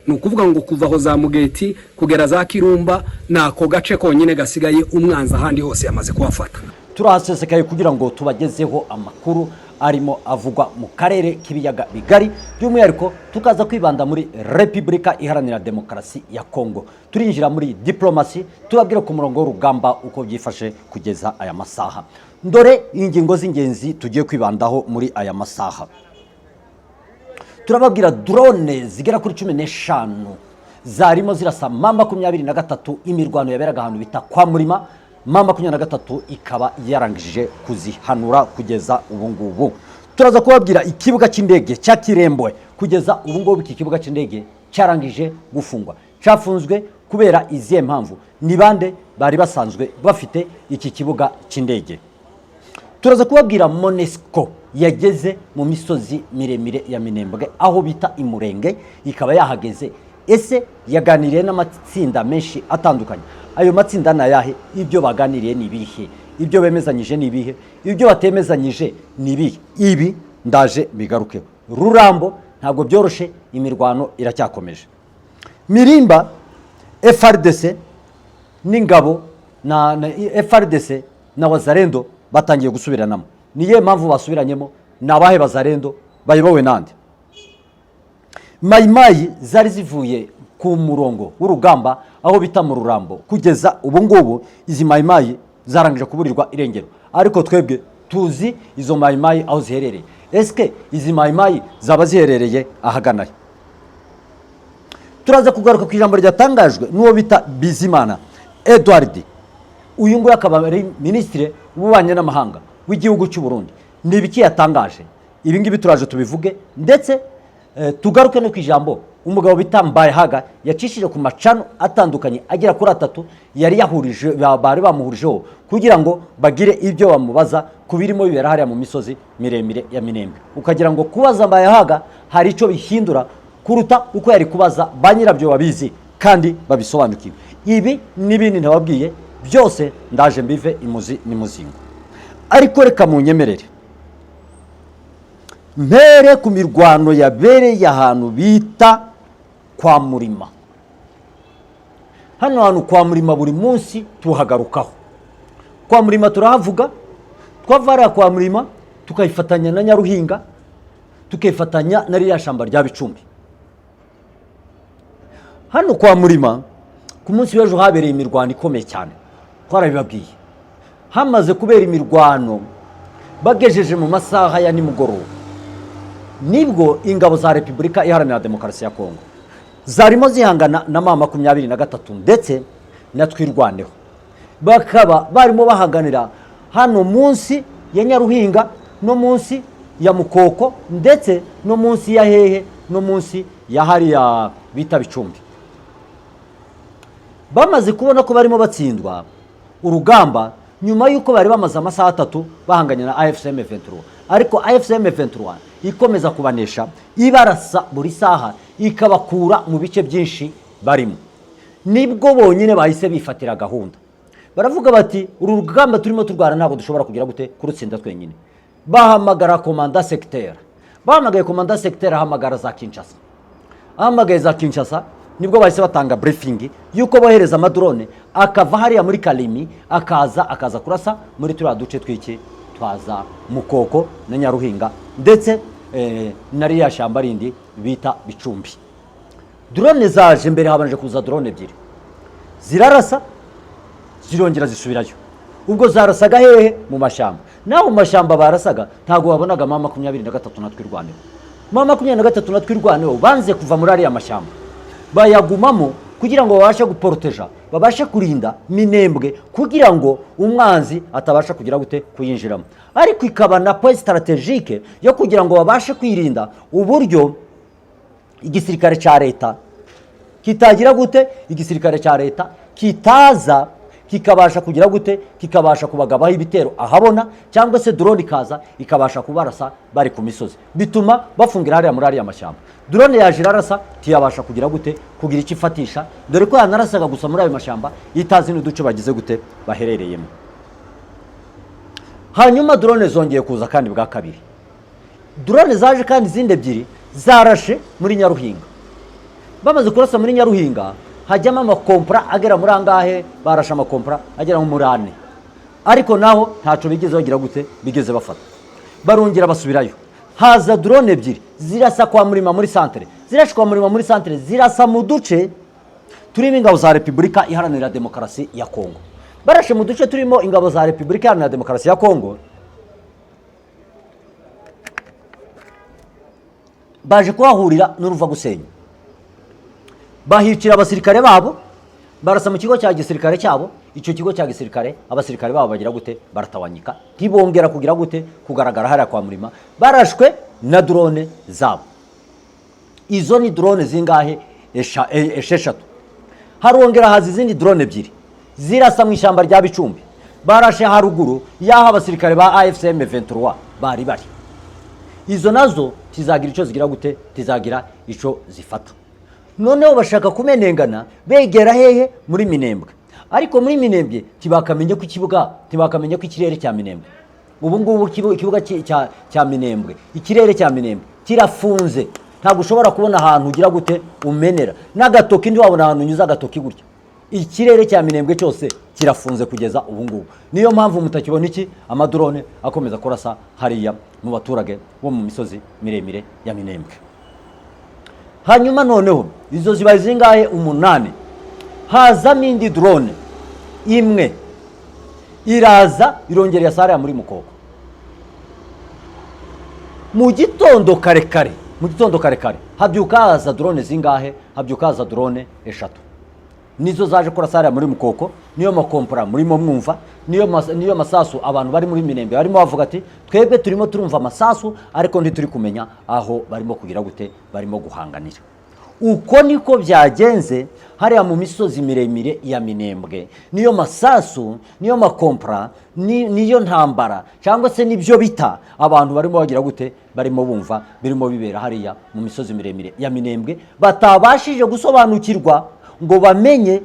Ni ukuvuga ngo kuva aho za Mugeti kugera za Kirumba ni ako gace konyine gasigaye umwanzi, ahandi hose yamaze kuhafata. Turahasesekaye kugira ngo tubagezeho amakuru arimo avugwa mu karere k'ibiyaga bigari, by'umwihariko tukaza kwibanda muri Repubulika Iharanira Demokarasi ya Kongo. Turinjira muri diplomasi, tubabwira ku murongo w'urugamba uko byifashe kugeza aya masaha. Dore ingingo z'ingenzi tugiye kwibandaho muri aya masaha. Turababwira drone zigera kuri 15 zarimo zirasa M23, imirwano yaberaga ahantu bita kwa Murima, M23 ikaba yarangije kuzihanura kugeza ubu ngubu. Turaza kubabwira ikibuga cy'indege cya Kirembwe. Kugeza ubu ngubu iki kibuga cy'indege cyarangije gufungwa. Cyafunzwe kubera izihe mpamvu? Ni bande bari basanzwe bafite iki kibuga cy'indege? Turaza kubabwira MONUSCO yageze mu misozi miremire ya Minembwe, aho bita Imurenge, ikaba yahageze. Ese yaganiriye n'amatsinda menshi atandukanye? Ayo matsinda ni ayahe? Ibyo baganiriye ni ibihe? Ibyo bemezanyije ni ibihe? Ibyo batemezanyije ni ibihe? Ibi ndaje bigarukeho. Rurambo ntabwo byoroshe, imirwano iracyakomeje. Mirimba, FARDC n'ingabo na FARDC na Wazalendo batangiye gusubiranamo. Niyo mpamvu basubiranyemo? Ni abahe Bazalendo? Bayobowe nande? Mayimayi zari zivuye ku murongo w'urugamba aho bita mu Rurambo. Kugeza ubu ngubu izi mayimayi zarangije kuburirwa irengero, ariko twebwe tuzi izo mayimayi aho ziherereye. Esike izi mayimayi zaba ziherereye ahagana he? Turaza kugaruka ku ijambo ryatangajwe n'uwo bita Bizimana Edouard. Uyu nguyu akaba ari Minisitiri w'Ububanyi n'Amahanga w'igihugu cy'u Burundi. Ni ibiki yatangaje? Ibi ngibi turaje tubivuge, ndetse tugaruke no ku ijambo umugabo bita Mbayahaga yacishije ku macano atandukanye agera kuri atatu yari yahurije, bari bamuhurijeho kugira ngo bagire ibyo bamubaza ku birimo bibera hariya mu misozi miremire ya Minembwe. Ukagira ngo kubaza Mbayahaga hari icyo bihindura kuruta uko yari kubaza ba nyirabyo babizi kandi babisobanukiwe. Ibi n'ibindi ntababwiye byose ndaje mbive imuzi n'imuzingo, ariko reka munyemerere mpere ku mirwano yabereye ahantu bita kwa Murima. Hano hantu kwa Murima buri munsi tuhagarukaho. Kwa Murima turahavuga, twava hariya kwa Murima tukayifatanya na Nyaruhinga, tukifatanya na ririya shyamba rya Bicumbi. Hano kwa Murima ku munsi w'ejo habereye imirwano ikomeye cyane, twarabibabwiye. Hamaze kubera imirwano, bagejeje mu masaha ya nimugoroba, nibwo ingabo za Repubulika Iharanira Demokarasi ya Kongo zarimo zihangana na M23 ndetse na Twirwaneho, bakaba barimo bahanganira hano munsi ya Nyaruhinga no munsi ya Mukoko, ndetse no munsi ya hehe, no munsi ya hariya bita Bicumbi. Bamaze kubona ko barimo batsindwa urugamba nyuma y'uko bari bamaze amasaha 3 bahanganye na AFC M23, ariko AFC M23 ikomeza kubanesha, ibarasa buri saha, ikabakura mu bice byinshi barimo, nibwo bonyine bahise bifatira gahunda, baravuga bati: "Uru rugamba turimo turwana ntabwo dushobora kugira gute kurutsinda twenyine." Bahamagara commandant secteur. Bahamagaye commandant secteur, ahamagara za Kinshasa. Ahamagaye za Kinshasa, nibwo bahise batanga briefing y'uko bohereza amadrone akava hariya muri Kalimi, akaza kurasa muri turiya duce tw'iki twaza Mukoko na Nyaruhinga, ndetse na ririya shyamba rindi bita Bicumbi. Drone zaje mbere, habanje kuza drone ebyiri, zirarasa, zirongera zisubirayo. Ubwo zarasaga hehe? Mu mashyamba. Naho mu mashyamba barasaga ntabwo wabonaga M23 na Twirwaneho. M23 na Twirwaneho banze kuva muri ariya mashyamba, bayagumamo kugira ngo babashe guporoteja, babashe kurinda Minembwe, kugira ngo umwanzi atabasha kugira gute kuyinjiramo, ariko ikaba na point stratégique yo kugira ngo babashe kwirinda uburyo igisirikare cya leta kitagira gute, igisirikare cya leta kitaza kikabasha kugira gute, kikabasha kubagabaho ibitero ahabona, cyangwa se drone ikaza ikabasha kubarasa bari ku misozi. Bituma bafungira hariya muri ariya mashyamba. Drone yaje irarasa, ntiyabasha kugira gute, kugira icyo ifatisha, dore ko yanarasaga gusa muri ayo mashyamba itazi n'uduce bagize gute baherereyemo. Hanyuma drone zongeye kuza kandi bwa kabiri. Drone zaje kandi izindi ebyiri zarashe muri Nyaruhinga. Bamaze kurasa muri Nyaruhinga, hajyamo amakompora agera muri angahe? Barashe amakompora agera nko muri ane, ariko naho ntaco bigeze bagira gute, bigeze bafata. Barongera basubirayo, haza drone ebyiri zirasa kwa Murima muri santere, zirashe kwa Murima muri santere, zirasa mu duce turimo ingabo za Repubulika Iharanira Demokarasi ya Kongo. Barashe mu duce turimo ingabo za Repubulika Iharanira Demokarasi ya Kongo, baje kuhahurira n'uruva gusenya, bahicira abasirikare babo, barasa mu kigo cya gisirikare cyabo. Icyo kigo cya gisirikare, abasirikare babo bagira gute? Baratawanyika, ntibongera kugira gute, kugaragara hariya kwa Murima. Barashwe na drone zabo. Izo ni drone zingahe? Esheshatu. Harongera haza izindi drone ebyiri, zirasa mu ishyamba rya Bicumbi. Barashe haruguru y'aho abasirikare ba AFC M23 bari bari. Izo nazo tizagira icyo zigira gute, tizagira icyo zifata. Noneho bashaka kumenengana begera hehe? Muri Minembwe. Ariko muri Minembwe ntibakamenye ko ikibuga, ntibakamenye ko ikirere cya Minembwe ubu ngubu, ikibuga cya Minembwe, ikirere cya Minembwe kirafunze. Ntabwo ushobora kubona ahantu ugira gute, umenera n'agatoki, ntiwabona ahantu unyuza agatoki gutya. Ikirere cya Minembwe cyose kirafunze kugeza ubu ngubu. Niyo mpamvu mutakibona iki, amadrone akomeza kurasa hariya mu baturage bo mu misozi miremire ya Minembwe. Hanyuma noneho izo zibaye zingahe? Umunani. Hazamo indi drone imwe, iraza irongera irasa muri Mukoko mu gitondo kare kare. Mu gitondo kare kare habyuka haza drone zingahe? Habyuka haza drone eshatu, nizo zaje kurasa hariya muri Mukoko. Niyo makompora murimo mwumva, niyo masasu abantu bari muri Minembwe barimo bavuga ati: "Twebwe turimo turumva amasasu, ariko ntituri kumenya aho barimo kugira gute, barimo guhanganira." Uko niko byagenze hariya mu misozi miremire ya Minembwe. Niyo masasu, niyo makompora, niyo ntambara, cyangwa se nibyo bita abantu barimo bagira gute, barimo bumva birimo bibera hariya mu misozi miremire ya Minembwe, batabashije gusobanukirwa ngo bamenye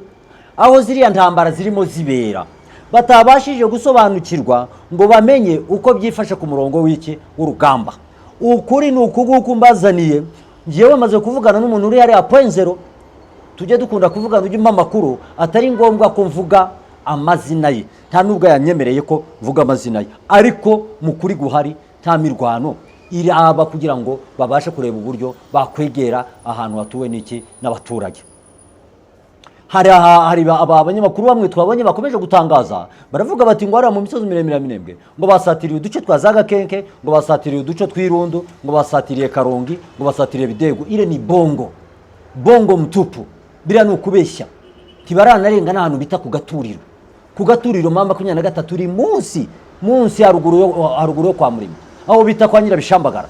aho ziriya ntambara zirimo zibera, batabashije gusobanukirwa ngo bamenye uko byifashe ku murongo w'iki, w'urugamba. Ukuri ni uku nguku mbazaniye. Ngewe maze kuvugana n'umuntu uri hariya point zero, tujye dukunda kuvugana, ujye umpa amakuru, atari ngombwa ko mvuga amazina ye, nta nubwo yanyemereye ko mvuga amazina ye. Ariko mu kuri guhari, nta mirwano iraba kugira ngo babashe kureba uburyo bakwegera ahantu hatuwe n'iki, n'abaturage. Hari abanyamakuru bamwe twabonye bakomeje gutangaza, baravuga bati ngo hariya mu misozi miremire ya Minembwe ngo basatiriye uduce twa za Gakenke, ngo basatiriye uduce tw'Irundu, ngo basatiriye Karongi, ngo basatiriye Bidego. Ile ni bongo bongo mtupu, biriya ni ukubeshya. Ntibaranarenga n'ahantu bita ku Gaturiro. Ku Gaturiro, M23 iri munsi haruguru yo kwa Murima, aho bita kwa Nyirabishambagara,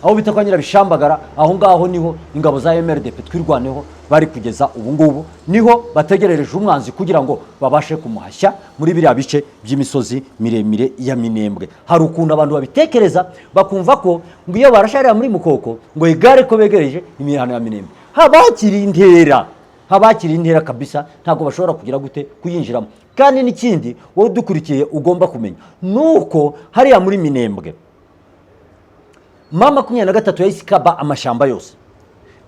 aho bita kwa Nyirabishambagara. Aho ngaho niho ingabo za MRDP Twirwaneho bari kugeza ubu ngubu, niho bategerereje umwanzi kugira ngo babashe kumuhashya muri biriya bice by'imisozi miremire ya Minembwe. Hari ukuntu abantu babitekereza, bakumva ko ngo iyo barasharira muri Mukoko ngo igare ko begereje imihano ya Minembwe. Haba hakiri intera, haba hakiri intera kabisa, ntabwo bashobora kugira gute, kuyinjiramo. Kandi n'ikindi wowe udukurikiye ugomba kumenya nuko hariya muri Minembwe M23 yahise ikaba amashyamba yose,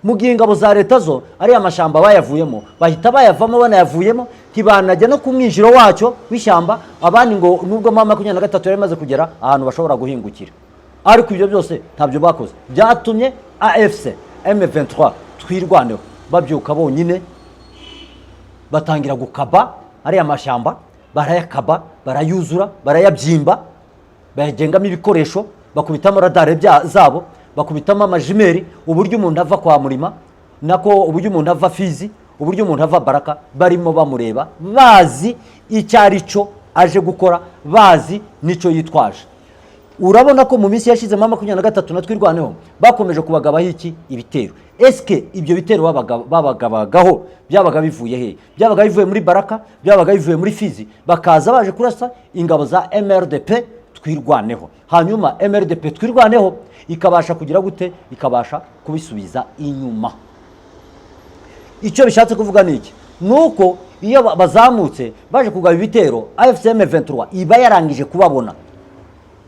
mu gihe ingabo za leta zo ariya mashyamba bayavuyemo, bahita bayavamo, banayavuyemo ntibanajya no ku mwinjiro wacyo w'ishyamba. Abandi ngo nubwo M23 yari imaze kugera ahantu bashobora guhingukira, ariko ibyo byose ntabyo bakoze. Byatumye AFC M23 Twirwaneho babyuka bonyine, batangira gukaba ariya mashyamba, barayakaba, barayuzura, barayabyimba, bayagengamo ibikoresho, bakubitamo radare zabo, bakubitamo amajimeri, uburyo umuntu ava kwa Murima, nako uburyo umuntu ava Fizi, uburyo umuntu ava Baraka, barimo bamureba, bazi icyo ari cyo aje gukora, bazi n'icyo yitwaje. Urabona ko mu minsi yashize M23 na Twirwaneho bakomeje kubagabaho iki, ibitero. Eske ibyo bitero babagabagaho byabaga bivuye he? Byabaga bivuye muri Baraka, byabaga bivuye muri Fizi, bakaza baje kurasa ingabo za MRDP Twirwaneho. Hanyuma MRDP Twirwaneho ikabasha kugira gute? Ikabasha kubisubiza inyuma. Icyo bishatse kuvuga ni iki? Ni uko iyo bazamutse baje kugaba ibitero, AFC M23 iba yarangije kubabona.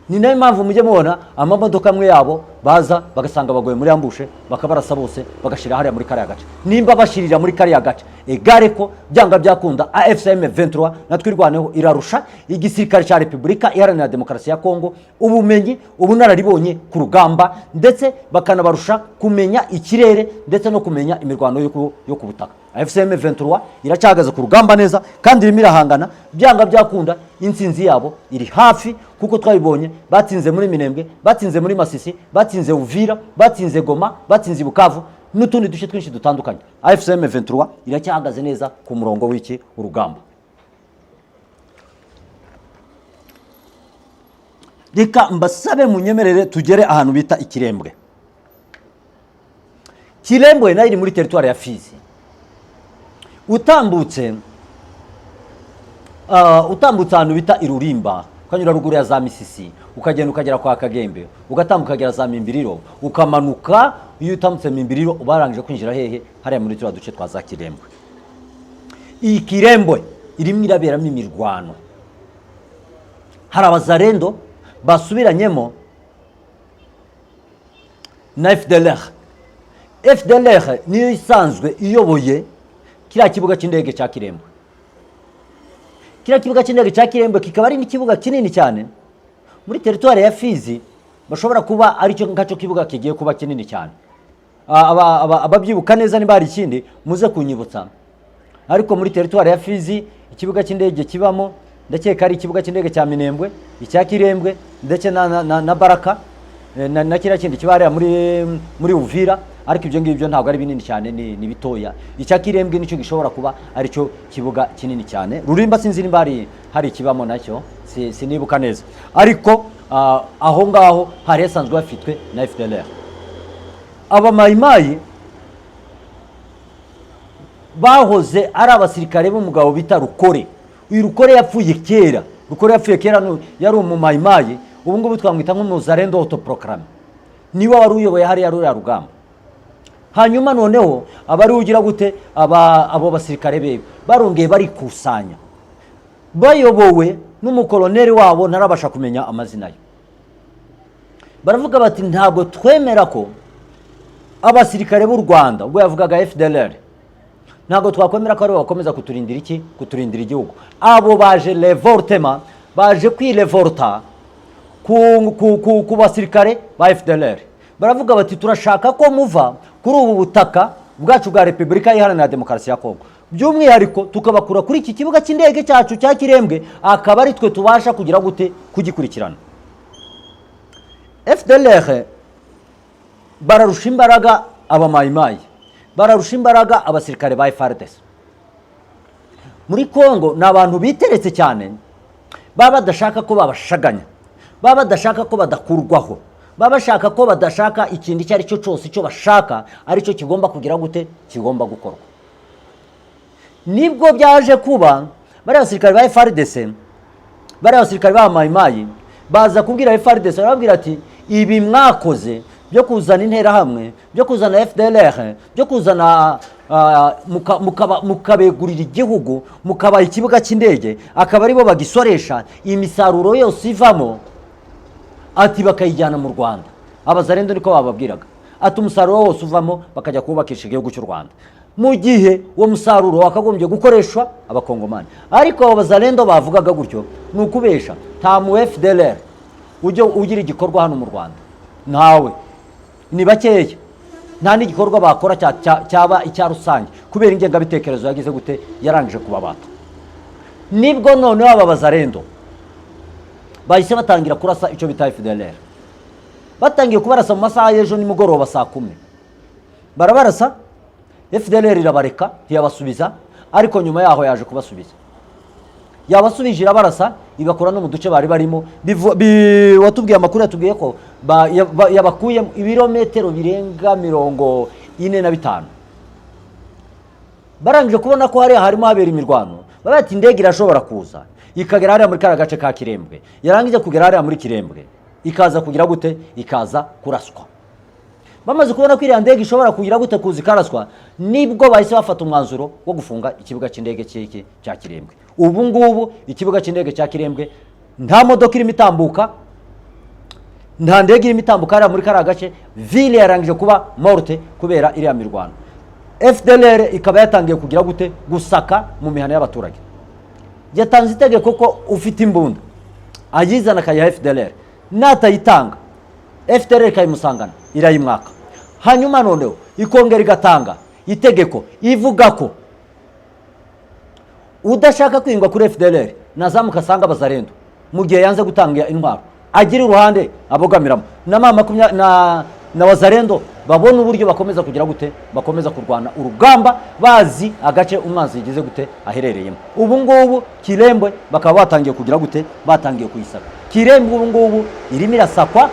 Ni nayo mpamvu mujye mubona amamodoka amwe yabo baza bagasanga bagoye muri ambush, bakabarasa bose, bagashira hariya muri kariya gace. Nimba bashirira muri kariya gace, egare ko byanga byakunda AFC M23 na Twirwaneho irarusha igisirikare cya Repubulika Iharanira Demokarasi ya Kongo ubumenyi, ubunararibonye ku rugamba, ndetse bakanabarusha kumenya ikirere ndetse no kumenya imirwano yo ku butaka. AFC M23 iracyahagaze ku rugamba neza kandi irimo irahangana. Byanga byakunda intsinzi yabo iri hafi, kuko twabibonye: batsinze muri Minembwe, batsinze muri Masisi, batsinze Uvira, batsinze Goma, batsinze Bukavu n'utundi duce twinshi dutandukanye. AFC M23 iracyahagaze neza ku murongo w'iki urugamba. Reka mbasabe munyemerere tugere ahantu bita Ikirembwe. Kirembwe nayo iri muri teritwari ya Fizi. Utambutse ahantu bita Irurimba, ukanyura ruguru ya za Misisi, ukagenda ukagera kwa Kagembe, ugatambuka ukagera za Mimbiriro, ukamanuka. Iyo utambutse Mimbiriro uba warangije kwinjira hehe? Hariya muri turiya duce twa za Kirembwe. Iyi Kirembwe irimo iraberamo imirwano. Hari abazarendo basubiranyemo na FDLR. FDLR niyo isanzwe iyoboye kiriya kibuga cy'indege cya Kirembwe. Kiriya kibuga cy'indege cya Kirembwe kikaba ari n'ikibuga kinini cyane muri teritwari ya Fizi, bashobora kuba aricyo nkacyo kibuga kigiye kuba kinini cyane. Ababyibuka neza, niba hari ikindi muze kunyibutsa, ariko muri teritwari ya Fizi ikibuga cy'indege kibamo, ndakeka ari ikibuga cy'indege cya Minembwe, icya Kirembwe, ndetse na Baraka, na kiriya kindi kiba hariya muri Uvira. Ariko ibyo ngibyo ntabwo ari binini cyane, ni bitoya. Icya Kirembwe nicyo gishobora kuba aricyo kibuga kinini cyane. Rurimba sinzi nimba hari ikibamo nacyo, sinibuka neza, ariko aho ngaho hari hasanzwe hafitwe na FDLR. Abamayimayi bahoze ari abasirikare b'umugabo bita Rukore. Uyu Rukore yapfuye kera. Rukore yapfuye kera, yari umumayimayi, ubu ngubu twamwita nk'umuzarendo autoproclamé. Niwe wari uyoboye hariya ruriya rugamba. Hanyuma noneho abari ugira gute, abo basirikare be barongeye barikusanya, bayobowe n'umukoloneli wabo ntarabasha kumenya amazina ye. Baravuga bati: "Ntabwo twemera ko abasirikare b'u Rwanda," ubwo yavugaga FDLR, "ntabwo twakwemera ko aribo bakomeza kuturindira iki, kuturindira igihugu." Abo baje révoltement, baje kwirevolta ku basirikare ba FDLR. Baravuga bati: "Turashaka ko muva kuri ubu butaka bwacu bwa Repubulika Iharanira Demokarasi ya Kongo, by'umwihariko tukabakura kuri iki kibuga cy'indege cyacu cya Kirembwe, akaba ari twe tubasha kugira gute, kugikurikirana." FDLR bararusha imbaraga abamayimayi, bararusha imbaraga abasirikare ba FARDC. Muri Congo ni abantu biteretse cyane, baba badashaka ko babashaganya, baba badashaka ko badakurwaho, baba bashaka ko badashaka ikintu icyo ari cyo cyose. Icyo bashaka aricyo kigomba kugira gute, kigomba gukorwa. Nibwo byaje kuba bariya basirikare ba FARDC, bariya basirikare ba mayimayi baza kubwira FARDC, barababwira ati: "Ibi mwakoze byo kuzana interahamwe, byo kuzana FDLR, byo kuzana mukabegurira igihugu, mukabaha ikibuga cy'indege, akaba aribo bagisoresha imisaruro yose ivamo," ati, "bakayijyana mu Rwanda." Abazarendo niko bababwiraga, ati: "Umusaruro wose uvamo bakajya kuwubakisha igihugu cy'u Rwanda, mu gihe uwo musaruro wakagombye gukoreshwa abakongomani." Ariko abo bazarendo bavugaga gutyo ni ukubesha. Nta mu FDLR ujya ugira igikorwa hano mu Rwanda, ntawe, ni bakeya. Nta n'igikorwa bakora cyaba icya rusange, kubera ingengabitekerezo yagize gute, yarangije kubabata. Nibwo noneho aba bazarendo bahise batangira kurasa icyo bita FDLR. Batangiye kubarasa mu masaha y'ejo nimugoroba saa 10, barabarasa. FDLR irabareka, ntiyabasubiza, ariko nyuma yaho yaje kubasubiza. Yabasubije, irabarasa, ibakura no mu duce bari barimo. Watubwiye amakuru yatubwiye ko yabakuyemo ibirometero birenga 45. Barangije kubona ko hariya harimo habera imirwano, baba bati: "Indege irashobora kuza ikagera hariya muri kariya gace ka Kirembwe, yarangiza kugera hariya muri Kirembwe ikaza kugira gute, ikaza kuraswa." Bamaze kubona ko iriya ndege ishobora kugira gute, kuza ikaraswa, nibwo bahise bafata umwanzuro wo gufunga ikibuga cy'indege cy'iki cya Kirembwe. Ubu ngubu ikibuga cy'indege cya Kirembwe nta modoka irimo itambuka. Nta ndege irimo itambuka hariya muri kariya gace. Ville yarangije kuba morte kubera iriya mirwano. FDLR ikaba yatangiye kugira gute? Gusaka mu mihana y'abaturage. Yatanze itegeko ko ufite imbunda ayizana akayiha FDLR, natayitanga FDLR ikayimusangana irayimwaka. Hanyuma noneho ikongera igatanga itegeko ivuga ko udashaka kwingwa kuri FDLR nazamuka asanga Abazarendo, mu gihe yanze gutanga intwaro agira uruhande abogamiramo na ma makumya na Wazarendo, babona uburyo bakomeza kugira gute? Bakomeza kurwana urugamba bazi agace umwanzi yigize gute? Aherereyemo. Ubu ngubu Kirembwe bakaba batangiye kugira gute? Batangiye kuyisaka. Kirembwe ubu ngubu irimo irasakwa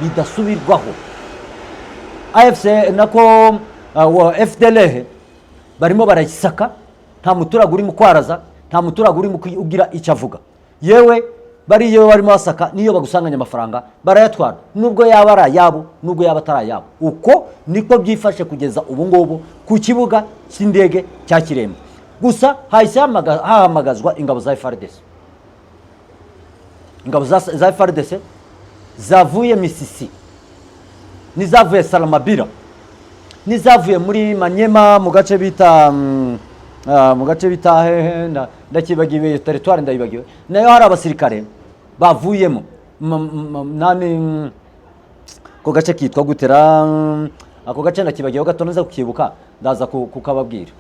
bidasubirwaho. AFC nako wa FDLR barimo barayisaka. Nta muturage urimo kwaraza, nta muturage urimo ugira icyo avuga. Yewe, bariyo barimo basaka, niyo bagusanganya amafaranga barayatwara, nubwo yaba ari ayabo, nubwo yaba atari ayabo. Uko niko byifashe kugeza ubu ngubu ku kibuga cy'indege cya Kirembe. Gusa hahise hahamagazwa ingabo za FARDC. Ingabo za FARDC zavuye Misisi n'izavuye Salamabila n'izavuye muri Manyema mu gace bita hehe, ndakibagiwe territoire, ndayibagiwe. Nayo hari abasirikare bavuyemo. Nani, ako gace kitwa gutera? Ako gace ndakibagiwe gato, naza kukibuka ndaza kukababwira.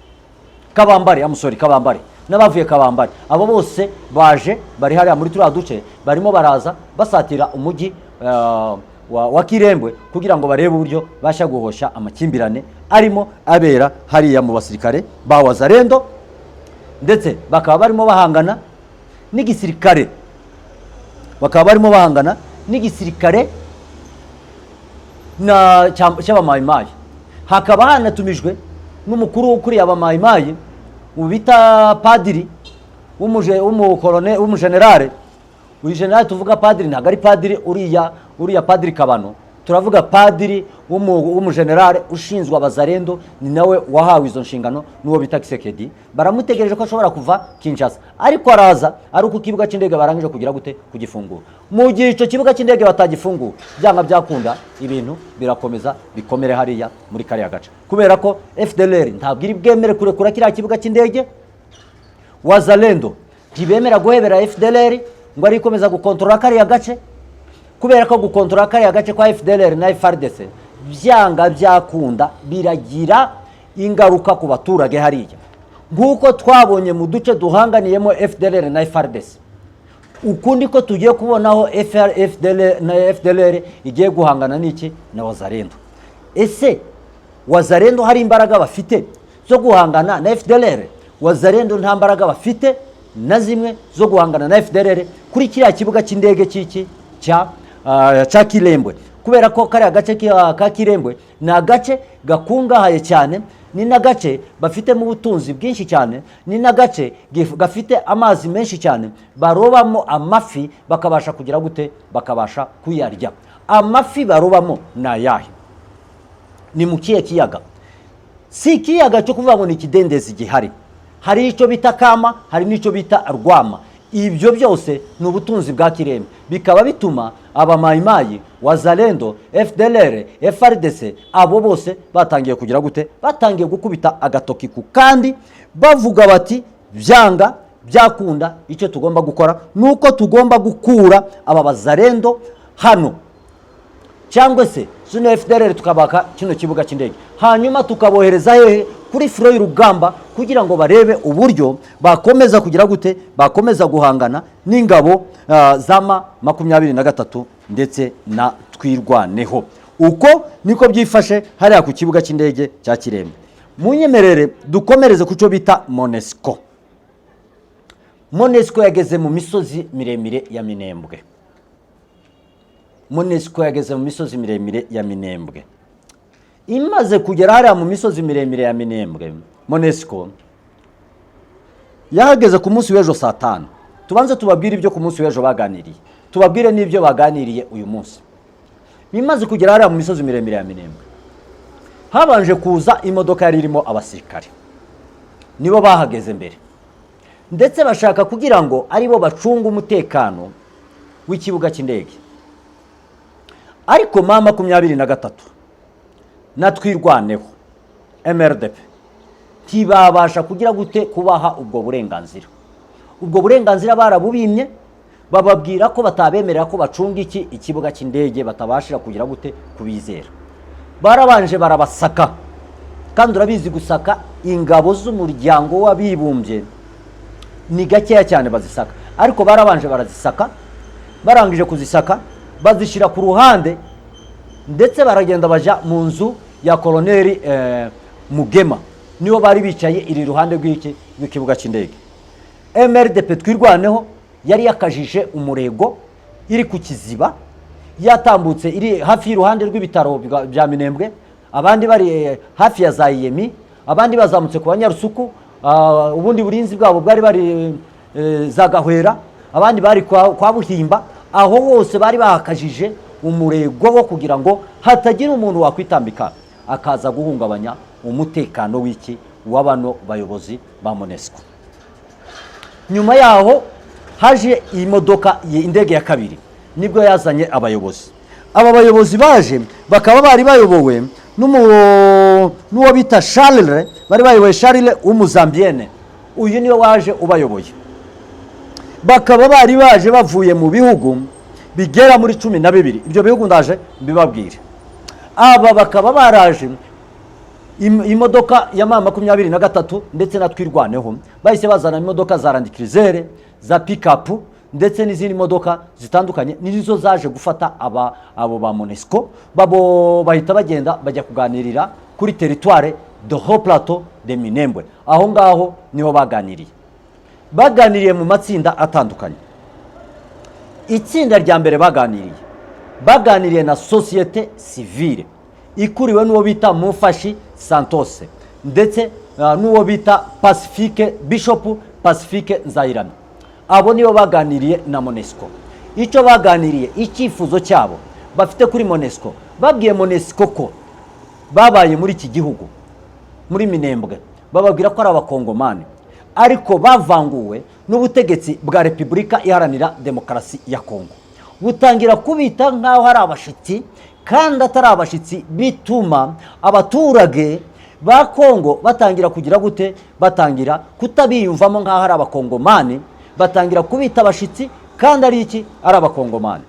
Kabambare, amusori, Kabambare, n'abavuye Kabambare, abo bose baje bari hariya muri turiya duce, barimo baraza basatira umujyi wa Kirembwe kugira ngo barebe uburyo basha guhosha amakimbirane arimo abera hariya mu basirikare ba Wazarendo, ndetse bakaba barimo bahangana n'igisirikare, bakaba barimo bahangana n'igisirikare na cy'Abamayimayi. Hakaba hanatumijwe n'umukuru ukuriye Abamayimayi mu bita padiri w'umujenerale. Uyu generale tuvuga padiri ntabwo ari padiri uriya padiri Kabano. Turavuga padiri w'umujenerale ushinzwe Abazarendo, ni nawe wahawe izo nshingano n'uwo bita Kisekedi. Baramutegereje ko ashobora kuva Kinshasa, ariko araza ari uko ikibuga cy'indege barangije kugira gute? Kugifungura. Mu gihe icyo kibuga cy'indege batagifungura, byanga byakunda ibintu birakomeza bikomere hariya muri kariya gace, kubera ko FDLR ntabwo iri bwemere kurekura kiriya kibuga cy'indege. Wazalendo ntibemera guhebera FDLR ngo ari ikomeza gukontorora kariya gace, kubera ko gukontorora kariya gace kwa FDLR na FARDC byanga byakunda biragira ingaruka ku baturage hariya, nk'uko twabonye mu duce duhanganiyemo FDLR na FARDC. Ukundi ko tugiye kubonaho FDLR na FDLR igiye guhangana n'iki? Na Wazalendo. Ese Wazalendo hari imbaraga bafite zo guhangana na FDLR? Wazalendo nta mbaraga bafite na zimwe zo guhangana na FDLR kuri kiriya kibuga cy'indege cy'iki cya Kirembwe, kubera ko kariya gace ka Kirembwe ni agace gakungahaye cyane, ni n'agace bafitemo ubutunzi bwinshi cyane, ni n'agace gafite amazi menshi cyane, barobamo amafi bakabasha kugira gute? Bakabasha kuyarya. Amafi barobamo ni ayahe? Ni mu kihe kiyaga? Si ikiyaga cyo kuvuga ngo ni ikidendezi gihari. Hari icyo bita Kama, hari n'icyo bita Rwama. Ibyo byose ni ubutunzi bwa Kirembe, bikaba bituma Abamayimayi, Wazalendo, FDLR, FARDC, abo bose batangiye kugira gute? Batangiye gukubita agatoki ku kandi, bavuga bati: "Byanga byakunda icyo tugomba gukora ni uko tugomba gukura aba Bazarendo hano, cyangwa se zino FDLR tukabaka kino kibuga cy'indege, hanyuma tukabohereza hehe? Kuri front y'urugamba, kugira ngo barebe uburyo bakomeza kugira gute? Bakomeza guhangana n'ingabo za M23 ndetse na Twirwaneho." Uko niko byifashe hariya ku kibuga cy'indege cya Kirembe. Munyemerere dukomereze ku cyo bita MONUSCO. MONUSCO yageze mu misozi miremire ya Minembwe. MONUSCO yageze mu misozi miremire ya Minembwe. Imaze kugera hariya mu misozi miremire ya Minembwe, MONUSCO yahageze ku munsi w'ejo saa 5. Tubanze tubabwire ibyo ku munsi w'ejo baganiriye, tubabwire n'ibyo baganiriye uyu munsi. Bimaze kugera hariya mu misozi miremire ya Minembwe, habanje kuza imodoka yari irimo abasirikare, nibo bahageze mbere, ndetse bashaka kugira ngo aribo bacunga umutekano w'ikibuga cy'indege. Ariko M23 na Twirwaneho, MRDP, ntibabasha kugira gute? Kubaha ubwo burenganzira. Ubwo burenganzira barabubimye, bababwira ko batabemerera ko bacunga iki ikibuga cy'indege, batabashira kugira gute? Kubizera. Barabanje barabasaka, kandi urabizi, gusaka ingabo z'Umuryango w'Abibumbye ni gakeya cyane bazisaka, ariko barabanje barazisaka. Barangije kuzisaka, bazishyira ku ruhande, ndetse baragenda bajya mu nzu ya Koloneli Mugema, niho bari bicaye, iri iruhande rw'iki rw'ikibuga cy'indege. MRDP Twirwaneho yari yakajije umurego, iri ku Kiziba, yatambutse iri hafi y'iruhande rw'ibitaro bya Minembwe, abandi bari hafi ya za Yemi, abandi bazamutse ku Banyarusuku, ubundi burinzi bwabo bwari bari za Gahwera, abandi bari kwa Buhimba. Aho hose bari bahakajije umurego wo kugira ngo hatagira umuntu wakwitambika akaza guhungabanya umutekano w'iki wa bano bayobozi ba MONUSCO. Nyuma yaho haje imodoka, indege ya kabiri, nibwo yazanye abayobozi. Aba bayobozi baje bakaba bari bayobowe n'uwo bita Charles, bari bayoboye Charles w'Umuzambiyene. Uyu niwe waje ubayoboye. Bakaba bari baje bavuye mu bihugu bigera muri 12. Ibyo bihugu ndaje mbibabwire. Aba bakaba baraje imodoka ya M23 ndetse na Twirwaneho, bahise bazana imodoka za Land Cruiser, za pick-up, ndetse n'izindi modoka zitandukanye, nizo zaje gufata abo ba MONUSCO babo, bahita bagenda bajya kuganirira kuri territoire de Haut Plateau de Minembwe. Aho ngaho niho baganiriye. Baganiriye mu matsinda atandukanye. Itsinda rya mbere baganiriye na société civile ikuriwe n'uwo bita Mufashi Santos, ndetse n'uwo bita Pacifique, Bishop Pacifique Nzayirame. Abo nibo baganiriye na MONUSCO. Icyo baganiriye, icyifuzo cyabo bafite kuri MONUSCO, babwiye MONUSCO ko babaye muri iki gihugu, muri Minembwe, bababwira ko ari Abakongomani, ariko bavanguwe n'ubutegetsi bwa Repubulika Iharanira Demokarasi ya Kongo, butangira kubita nk'aho ari abashyitsi kandi atari abashyitsi, bituma abaturage ba Kongo batangira kugira gute? Batangira kutabiyumvamo nk'aho ari Abakongomani, batangira kubita abashyitsi kandi ari iki? Ari Abakongomani.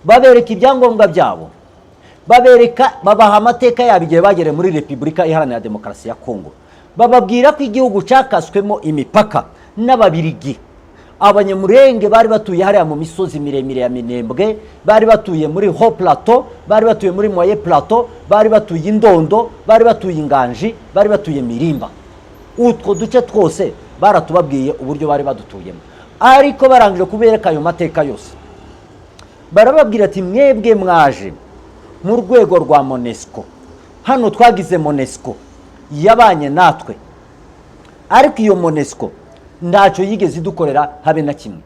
Babereka ibyangombwa byabo, babereka, babaha amateka yabo igihe bagereye muri Repubulika Iharanira Demokarasi ya Kongo, bababwira ko igihugu cyakaswemo imipaka n'Ababirigi. Abanyamurenge bari batuye hariya mu misozi miremire ya Minembwe, bari batuye muri Haut Plateau, bari batuye muri Moyen Plateau, bari batuye Indondo, bari batuye Inganji, bari batuye Mirimba. Utwo duce twose baratubabwiye uburyo bari badutuyemo. Ariko barangije kubereka ayo mateka yose, barababwira ati: "Mwebwe mwaje mu rwego rwa MONUSCO hano, twagize MONUSCO yabanye natwe, ariko iyo MONUSCO ntacyo yigeze idukorera habe na kimwe."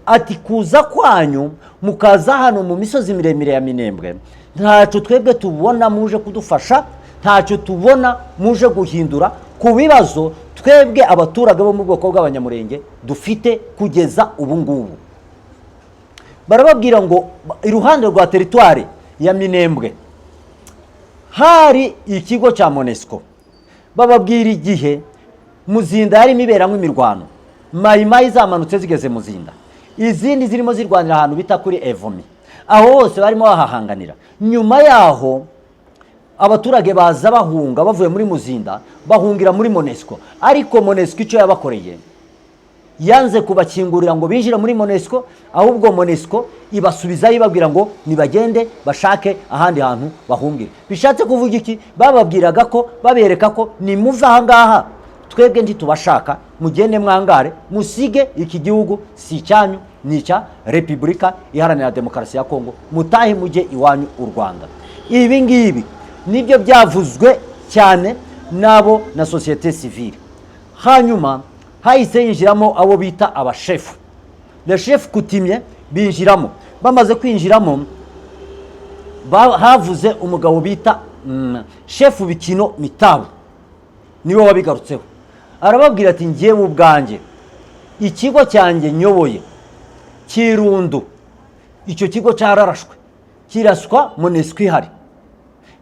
Ati: "Kuza kwanyu mukaza hano mu misozi miremire ya Minembwe, ntacyo twebwe tubona muje kudufasha, ntacyo tubona muje guhindura ku bibazo twebwe abaturage bo mu bwoko bw'Abanyamurenge dufite kugeza ubu ngubu." Barababwira ngo iruhande rwa territoire ya Minembwe hari ikigo cya MONUSCO. Bababwira igihe Muzinda yarimo iberamo imirwano, Mayimayi zamanutse zigeze Muzinda, izindi zirimo zirwanira ahantu bita kuri Evomi. Aho hose barimo bahahanganira. Nyuma yaho abaturage baza bahunga, bavuye muri Muzinda bahungira muri MONUSCO. Ariko MONUSCO icyo yabakoreye, yanze kubakingurira ngo binjire muri MONUSCO, ahubwo MONUSCO ibasubizayo, ibabwira ngo nibagende bashake ahandi hantu bahungire. Bishatse kuvuga iki? Bababwiraga ko, babereka ko nimuva aha ngaha twebwe ntitubashaka, mugende mwangare, musige iki gihugu, si icyanyu, ni icya Repubulika Iharanira Demokarasi ya Kongo, mutahe mujye iwanyu u Rwanda. Ibi ngibi nibyo byavuzwe cyane n'abo na société civile. Hanyuma hahise yinjiramo abo bita abashefu, le chef coutumier, binjiramo. Bamaze kwinjiramo, havuze umugabo bita shefu Bikino Mitabu, niwe wabigarutseho. Arababwira ati: "Ngewe ubwanjye ikigo cyanjye nyoboye Kirundu, icyo kigo cyararashwe." Kiraswa MONUSCO ihari,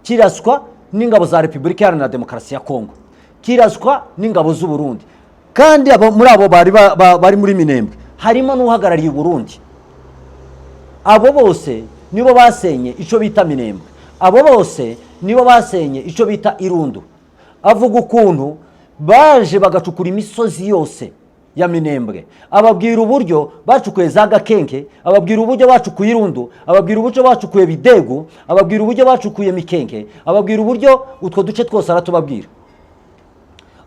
kiraswa n'ingabo za Repubulika Iharanira Demokarasi ya Kongo, kiraswa n'ingabo z'u Burundi. Kandi muri abo bari bari muri Minembwe harimo n'uhagarariye u Burundi. Abo bose nibo basenye icyo bita Minembwe, abo bose nibo basenye icyo bita Irundu. Avuga ukuntu baje bagacukura imisozi yose ya Minembwe, ababwira uburyo bacukuye za Gakenke, ababwira uburyo bacukuye Irundu, ababwira uburyo bacukuye Bidegu, ababwira uburyo bacukuye Mikenke, ababwira uburyo utwo duce twose aratubabwira.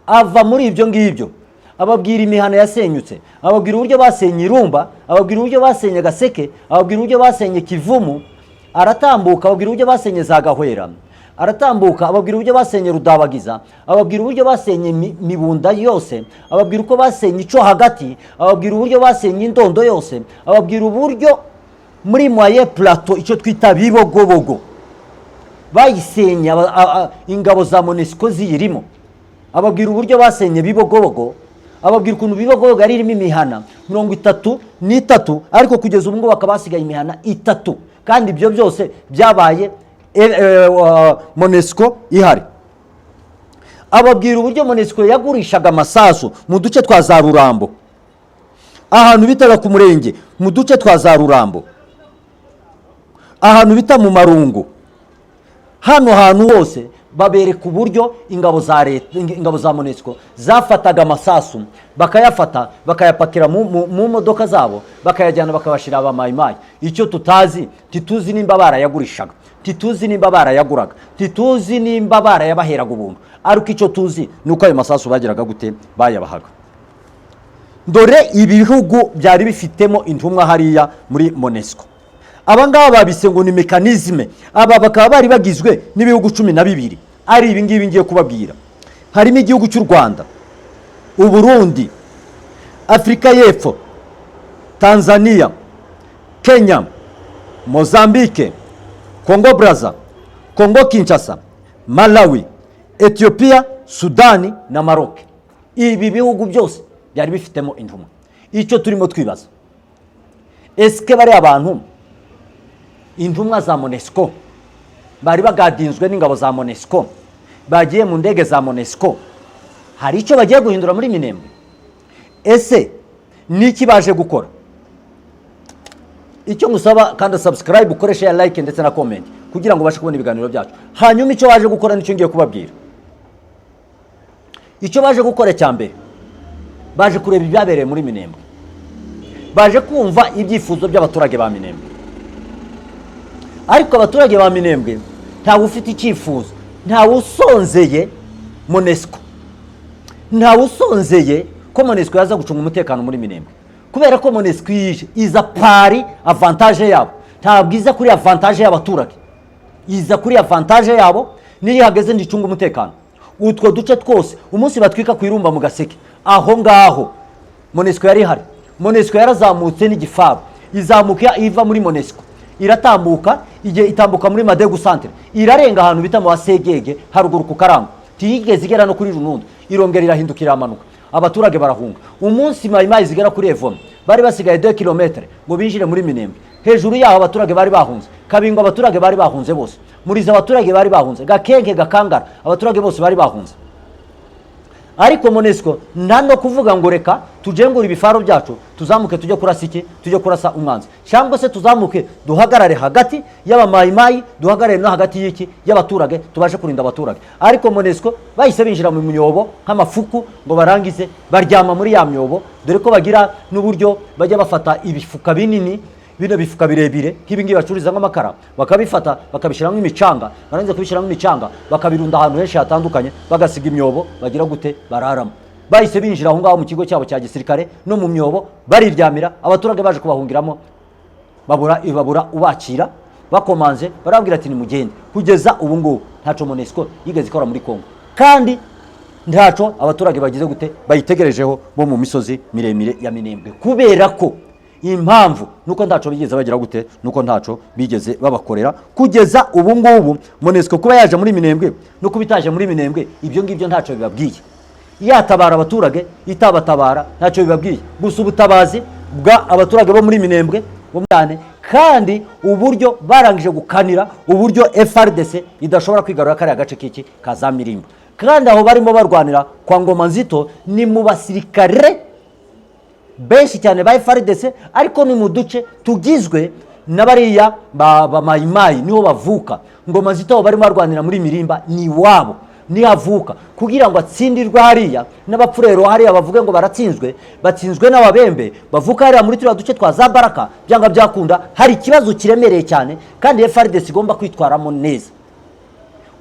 Ava muri ibyo ngibyo ababwira imihana yasenyutse, ababwira uburyo basenye Irumba, ababwira uburyo basenye Gaseke, ababwira uburyo basenye Kivumu. Aratambuka ababwira uburyo basenye za Gahwera, aratambuka ababwira uburyo basenye Rudabagiza, ababwira uburyo basenye Mibunda yose, ababwira uko basenye ico hagati, ababwira uburyo basenye Indondo yose, ababwira uburyo muri Moyen Plateau, icyo twita Bibogobogo, bayisenye ingabo za MONUSCO ziyirimo. Ababwira uburyo basenye Bibogobogo, ababwira ukuntu Bibogobogo yari irimo imihana 33, ariko kugeza ubu ngubu bakaba basigaye imihana 3. Kandi ibyo byose byabaye MONUSCO ihari. Ababwira uburyo MONUSCO yagurishaga amasasu mu duce twa za Rurambo, ahantu bitaga ku murenge, mu duce twa za Rurambo, ahantu bita mu Marungu. Hano hantu hose babereka uburyo ingabo za leta, ingabo za MONUSCO zafataga amasasu, bakayafata bakayapakira mu modoka zabo, bakayajyana bakabashira abamayimayi. Icyo tutazi, tituzi nimba barayagurishaga, tituzi nimba barayaguraga, tituzi nimba barayabaheraga ubuntu, ariko icyo tuzi ni uko ayo masasu bageraga gute, bayabahaga. Dore ibihugu byari bifitemo intumwa hariya muri MONUSCO. Aba ngaba babise ngo ni mécanisme. Aba bakaba bari bagizwe n'ibihugu 12, ari ibi ngibi ngiye kubabwira. Harimo igihugu cy'u Rwanda, Uburundi, Afurika y'Epfo, Tanzania, Kenya, Mozambique, Congo Brazza, Congo Kinshasa, Malawi, Ethiopia, Sudani na Maroc. Ibi bihugu byose byari bifitemo intumwa. Icyo turimo twibaza, esike bariya abantu, intumwa za MONUSCO, bari bagadinzwe n'ingabo za MONUSCO, bagiye mu ndege za MONUSCO, hari icyo bagiye guhindura muri Minembwe? Ese niki baje gukora? Icyo ngusaba, kandi subscribe, ukoreshe ya like ndetse na comment kugira ngo ubashe kubona ibiganiro byacu. Hanyuma icyo baje gukora nicyo ngiye kubabwira. Icyo baje gukora cya mbere, baje kureba ibyabereye muri Minembwe, baje kumva ibyifuzo by'abaturage ba Minembwe. Ariko abaturage ba Minembwe ntawe ufite icyifuzo, ntawe usonzeye MONUSCO, ntawe usonzeye ko MONUSCO yaza gucunga umutekano muri Minembwe, kubera ko MONUSCO yije iza par avantage yabo, ntabwo iza kuri avantage y'abaturage, iza kuri avantage yabo. Niyo ihageze nticunga umutekano. Utwo duce twose, umunsi batwika ku Irumba mu Gaseke, aho ngaho MONUSCO yari ihari. MONUSCO yarazamutse n'igifaru, izamuka iva muri MONUSCO, iratambuka, igihe itambuka muri Madegu centre, irarenga ahantu bita mu Basegege haruguru ku Karango, ntiyigeze igera no kuri Runundo, irongera irahindukira, iramanuka, abaturage barahunga. Umunsi Mayimayi zigera kuri Evoma, bari basigaye 2 km ngo binjire muri Minembwe, hejuru yaho abaturage bari bahunze. Kabingo abaturage bari bahunze bose, Muriza abaturage bari bahunze, Gakenke, Gakangara, abaturage bose bari bahunze. Ariko MONUSCO nta no kuvuga ngo reka tujengure ibifaro byacu, tuzamuke tujye kurasa iki, tujye kurasa umwanzi, cyangwa se tuzamuke duhagarare hagati y'abamayimayi, duhagarare no hagati y'iki, y'abaturage, tubashe kurinda abaturage. Ariko MONUSCO bahise binjira mu myobo nk'amafuku, ngo barangize baryama muri ya myobo. Dore ko bagira n'uburyo bajya bafata ibifuka binini, bino bifuka birebire nk'ibi ngibi bacururizamo amakara, bakabifata bakabishyiramo imicanga, barangiza kubishyiramo imicanga bakabirunda ahantu henshi hatandukanye, bagasiga imyobo bagira gute, bararamo. Bahise binjira aho ngaho mu kigo cyabo cya gisirikare no mu myobo bariryamira. Abaturage baje kubahungiramo babura ubakira, bakomanze barababwira ati nimugende. Kugeza ubu ngubu ntaco MONUSCO yigeze ikora muri Congo, kandi ntaco abaturage bagize gute, bayitegerejeho bo mu misozi miremire ya Minembwe, kubera ko impamvu nuko ntaco bigeze bagira gute, nuko ntaco bigeze babakorera kugeza ubu ngubu. MONUSCO kuba yaje muri Minembwe no kuba itaje muri Minembwe, ibyo ngibyo ntaco bibabwiye. Yatabara abaturage, itabatabara, ntacyo bibabwiye. Gusa ubutabazi bwa abaturage bo muri Minembwe bo cyane. Kandi uburyo barangije gukanira uburyo FARDC idashobora kwigarura kariya gace k'iki ka za Mirimba. Kandi aho barimo barwanira kwa Ngoma Nzito ni mu basirikare benshi cyane ba FARDC, ariko ni mu duce tugizwe n'abariya ba Mayimayi, niho bavuka. Ngoma Nzito aho barimo barwanira muri Mirimba ni iwabo, niho avuka. Kugira ngo atsindirwe hariya n'abapfurero hariya bavuge ngo baratsinzwe, batsinzwe n'ababembe bavuka hariya muri turiya duce twa za Baraka, byanga byakunda hari ikibazo kiremereye cyane, kandi FARDC igomba kwitwaramo neza.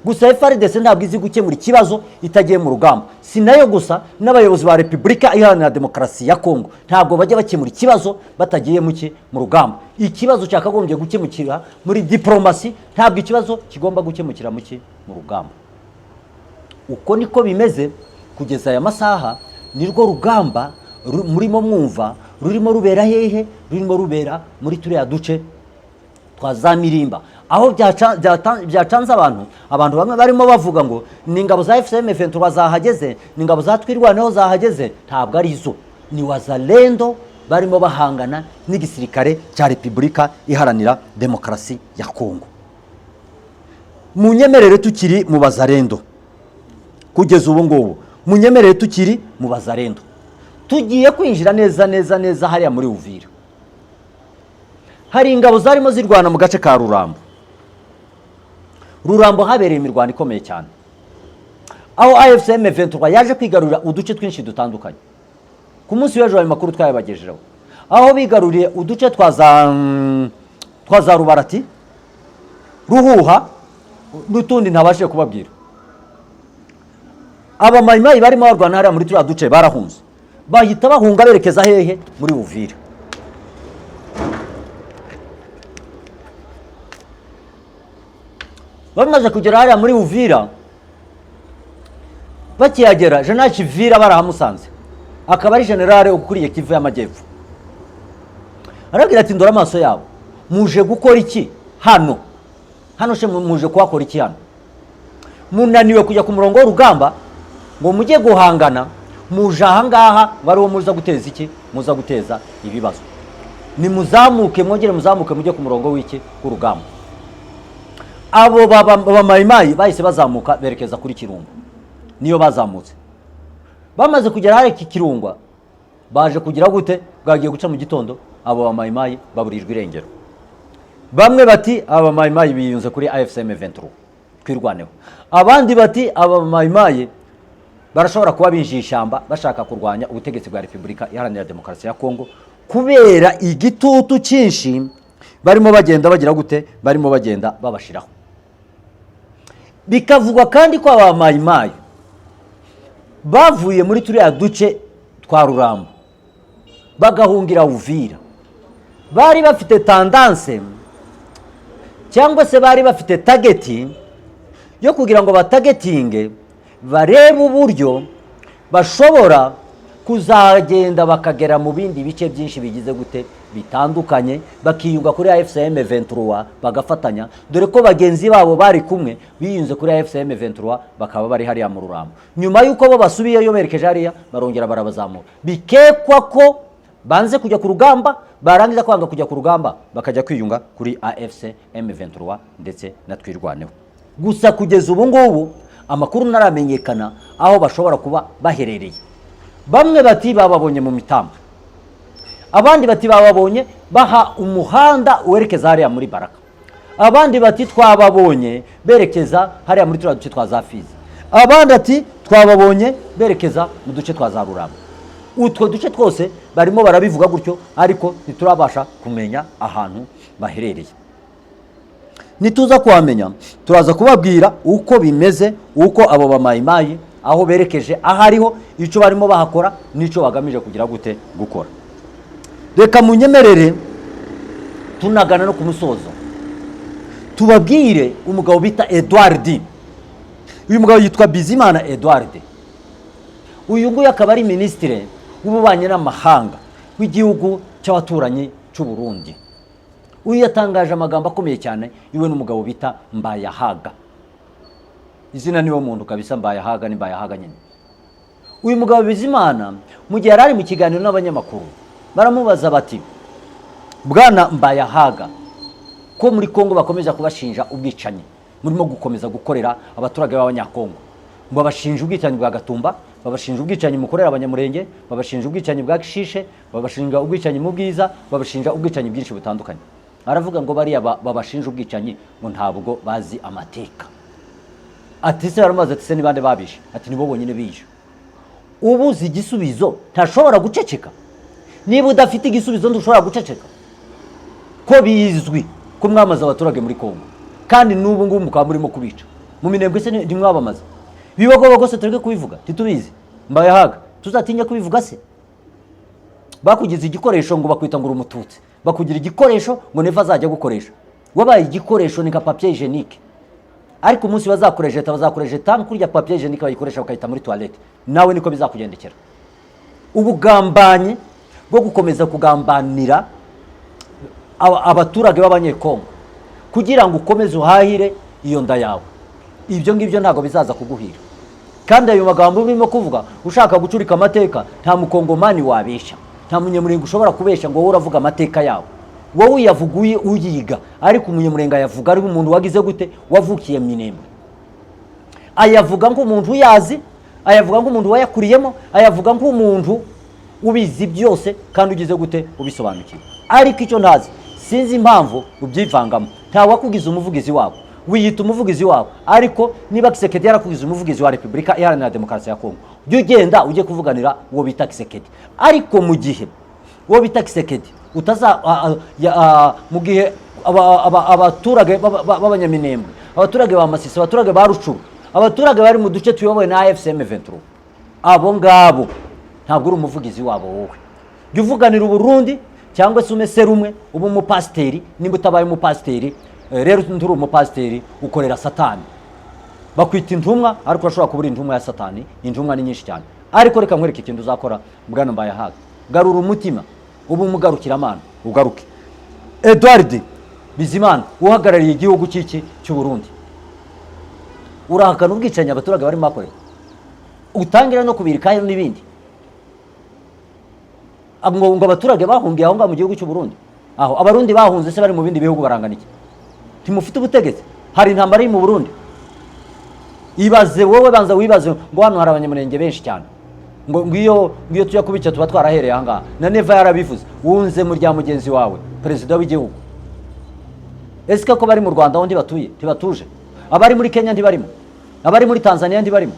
Gusa FARDC ntabwo izi gukemura ikibazo itagiye mu rugamba. Si nayo gusa, n'abayobozi ba Repubulika Iharanira Demokarasi ya Kongo ntabwo bajya bakemura ikibazo batagiye mu rugamba. Ikibazo cyakagombye gukemukira muri diplomasi, ntabwo ikibazo kigomba gukemukira mu rugamba. Uko niko bimeze kugeza aya masaha. Nirwo rugamba murimo mwumva rurimo rubera hehe? Rurimo rubera muri turiya duce twa za Mirimba, aho byacanze abantu. Abantu bamwe barimo bavuga ngo ni ingabo za AFC M23 zahageze, ni ingabo za Twirwaneho zahageze. Ntabwo ari zo, ni Wazalendo barimo bahangana n'igisirikare cya Repubulika Iharanira Demokarasi ya Kongo. Munyemerere tukiri mu Bazarendo, kugeza ubu ngubu munyemerere tukiri mu Bazarendo, tugiye kwinjira neza neza neza hariya muri Uvira. Hari ingabo zarimo zirwana mu gace ka Rurambo. Rurambo habereye imirwano ikomeye cyane, aho AFC M23 yaje kwigarurira uduce twinshi dutandukanye. Ku munsi w'ejo ayo makuru twayabagejejeho, aho bigaruriye uduce twa za Rubarati, Ruhuha n'utundi ntabashije kubabwira. Abamayimayi barimo barwana hariya muri turiya duce barahunze, bahita bahunga berekeza hehe? Muri Uvira. Bamaze kugera hariya muri Uvira, bakihagera General Kivira barahamusanze, akaba ari generale ukuriye Kivu y'Amajyepfo. Arabwira ati: "Ndore amaso yabo, muje gukora iki hano? Hano she muje kuhakora iki hano? Munaniwe kujya ku murongo w'urugamba ngo mujye guhangana, muje ahangaha ngo ariwo muza guteza iki? Muza guteza ibibazo. Nimuzamuke, mwongere muzamuke mujye ku murongo w'iki? W'urugamba." Abo bamayimayi bahise bazamuka berekeza kuri Kirunga, niyo bazamutse. Bamaze kugera hariya iki Kirungwa, baje kugira gute? Bwagiye guca mu gitondo, abo bamayimayi baburijwe irengero. Bamwe bati aba bamayimayi biyunze kuri AFC M23 Twirwaneho, abandi bati aba bamayimayi barashobora kuba binjiye ishyamba bashaka kurwanya ubutegetsi bwa Repubulika Iharanira Demokarasi ya Kongo, kubera igitutu cyinshi barimo bagenda bagira gute? Barimo bagenda babashiraho. Bikavugwa kandi ko aba mayimayi bavuye muri turiya duce twa Rurambo bagahungira Uvira, bari bafite tendance cyangwa se bari bafite target yo kugira ngo batagetinge, barebe uburyo bashobora kuzagenda bakagera mu bindi bice byinshi bigize gute? Bitandukanye, bakiyunga kuri AFC M23 bagafatanya, dore ko bagenzi babo bari kumwe biyunze kuri AFC M23 bakaba bari hariya mu Rurambo. Nyuma y'uko bo basubiyeyo berekeje hariya, barongera barabazamura. Bikekwa ko banze kujya ku rugamba, barangiza kwanga kujya ku rugamba bakajya kwiyunga kuri AFC M23 ndetse na Twirwaneho. Gusa kugeza ubu ngubu amakuru ntaramenyekana aho bashobora kuba baherereye. Bamwe bati bababonye mu mitamba, abandi bati bababonye baha umuhanda werekeza hariya muri Baraka, abandi bati twababonye berekeza hariya muri turiya duce twa za Fizi, abandi ati twababonye berekeza mu duce twa za Ruramba. Utwo duce twose barimo barabivuga gutyo, ariko ntiturabasha kumenya ahantu baherereye. Nituza kuhamenya turaza kubabwira uko bimeze, uko abo bamayimayi aho berekeje aho ariho, icyo barimo bahakora n'icyo bagamije kugira gute? Gukora. Reka munyemerere tunagana no ku musozo, tubabwire umugabo bita Edouard. Uyu mugabo yitwa Bizimana Edouard. Uyu nguyu akaba ari minisitiri w'ububanyi n'amahanga w'igihugu cy'abaturanyi cy'u Burundi. Uyu yatangaje amagambo akomeye cyane, iwe n'umugabo bita Mbayahaga. Izina niwo muntu kabisa, Mbayahaga ni Mbayahaga nyine. Uyu mugabo Bizimana, mu gihe yari ari mu kiganiro n'abanyamakuru, baramubaza bati: "Bwana Mbayahaga, Ko muri Kongo bakomeza kubashinja ubwicanyi murimo gukomeza gukorera abaturage b'Abanyakongo, babashinja ubwicanyi bwa Gatumba, babashinja ubwicanyi mukorera Abanyamurenge, babashinja ubwicanyi bwa Kishishe, babashinja ubwicanyi mu Bwiza, babashinja ubwicanyi bwinshi butandukanye. Aravuga ngo bariya babashinja ubwicanyi ngo ntabwo bazi amateka. Ati se baramaze, ati se ni bande babishe? Ati nibo bonyine bishe. Ubuze igisubizo ntashobora guceceka. Niba udafite igisubizo ntushobora guceceka. Ko bizwi ko mwamaze abaturage muri Kongo, kandi n'ubu ngubu mukaba murimo kubica mu Minembwe, se ntimwabamaze? Bibogobogo se tureke kubivuga? Ntitubizi? Mbayahaga, tuzatinya kubivuga se? Bakugize igikoresho ngo bakwita ngo uri Umututsi, bakugira igikoresho ngo Neva azajya gukoresha. Wabaye igikoresho, ni nka papier hygiénique. Ariko umunsi bazakurejeta, bazakurejeta kurya papier hygiénique bayikoresha bakayita muri toilette. Nawe niko bizakugendekera. Ubugambanyi bwo gukomeza kugambanira abaturage b'Abanyekongo kugira ngo ukomeze uhahire iyo nda yawe, ibyo ngibyo ntabwo bizaza kuguhira. Kandi ayo magambo urimo kuvuga ushaka gucurika amateka, nta Mukongomani wabeshya, nta Munyamurenge ushobora kubeshya ngo wowe uravuga amateka yawe. Wowe uyavuga uyiga, ariko Umunyamurenge ayavuga ari umuntu wagize gute? Wavukiye Minembwe. Ayavuga nk'umuntu uyazi, ayavuga nk'umuntu wayakuriyemo, ayavuga nk'umuntu ubizi byose kandi ugize gute? Ubisobanukiwe. Ariko icyo ntazi, sinzi impamvu ubyivangamo. Nta wakugize umuvugizi wabo, wiyita umuvugizi wabo. Ariko niba Tshisekedi yarakugize umuvugizi wa Repubulika Iharanira Demokarasi ya Kongo, jya ugenda ujye kuvuganira uwo bita Tshisekedi. Ariko mu gihe uwo bita Tshisekedi utaza mu gihe abaturage b'Abanyaminembwe, abaturage ba Masisi, abaturage ba Rucuru, abaturage bari mu duce tuyobowe na AFC M23, abo ngabo ntabwo uri umuvugizi wabo. Wowe jya uvuganira Uburundi, cyangwa se umese rumwe uba umupasiteri. Nimba utabaye umupasiteri, rero nturi umupasiteri, ukorera Satani. Bakwita intumwa, ariko urashobora kuba uri intumwa ya Satani. Intumwa ni nyinshi cyane. Ariko reka nkwereke ikintu uzakora, bwana Mbayahaga. Garura umutima, uba umugarukiramana, ugaruke. Edouard Bizimana, uhagarariye igihugu cy'iki cy'u Burundi, urahakana ubwicanyi abaturage barimo bakorera, utangira no kubirikayo n'ibindi, ngo abaturage bahungiye aho ngaho mu gihugu cy'u Burundi. Aho Abarundi bahunze se bari mu bindi bihugu barangana iki? Ntimufite ubutegetsi? Hari intambara iri mu Burundi? Ibaze wowe, banza wibaze ngo hano hari Abanyamurenge benshi cyane, ngo ngiyo tujya kubica tuba twarahereye aha ngaha. Na Neva yarabivuze, wunze mu rya mugenzi wawe perezida w'igihugu. Ese ko bari mu Rwanda aho ntibatuye, ntibatuje? Abari muri Kenya ntibarimo? Abari muri Tanzania ntibarimo?